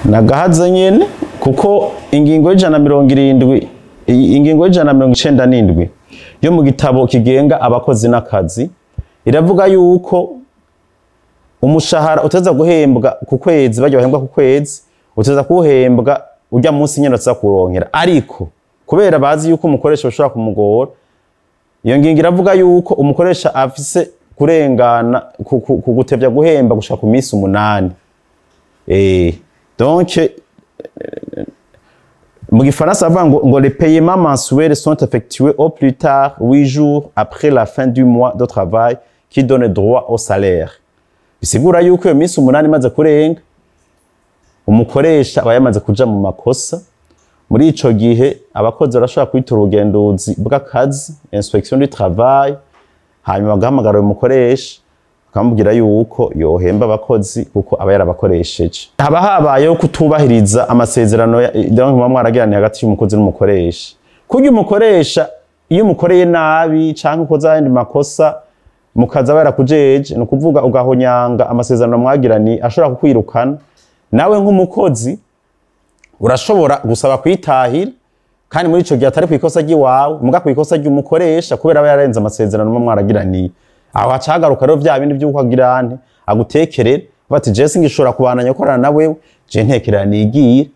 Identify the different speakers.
Speaker 1: Nagahaze nyene, kuko ingingo y'170, ingingo y'197 yo mu gitabo kigenga abakozi n'akazi iravuga yuko umushahara uteza guhembwa ku kwezi, bajya bahembwa ku kwezi, uteza kuwuhembwa ujya munsi nyene uteza kuronkera. Ariko kubera bazi yuko umukoresha bashobora kumugora, iyo ngingo iravuga yuko umukoresha afise kurengana ku gutevya guhemba gushika ku minsi 8. Donc mu gifaransa bavuga ngo les paiements mensuels sont effectués au plus tard 8 jours après la fin du mois de travail qui donne droit au salaire. Bisigura yuko iyo minsi 8 imaze kurenga, umukoresha aba yamaze kuja mu makosa. Muri ico gihe abakozi barashobora kwitura ubugenduzi bw'akazi, inspection du travail, hanyuma bagahamagara uyu mukoresha, bakamubwira yuko yohemba abakozi kuko aba yarabakoresheje. Haba habayeho kutubahiriza amasezerano donc muba mwaragiraniye hagati y'umukozi n'umukoresha. Kurya umukoresha iyo umukoreye nabi canke ukoze ayandi makosa mu kazi aba yarakujeje, ni ukuvuga ugahonyanga amasezerano mwagiraniye, ashobora kukwirukana. Nawe nk'umukozi urashobora gusaba kwitahira, kandi muri ico gihe atari kw'ikosa ry'iwawe, muga kw'ikosa ry'umukoresha, kubera aba yarenze amasezerano muba mwaragiraniye. Aho haca hagaruka rero vya bindi vy'uko agira nte, agutekerera bati: "Je singishobora kubandanya gukorana na wewe, je ntekerera nigire."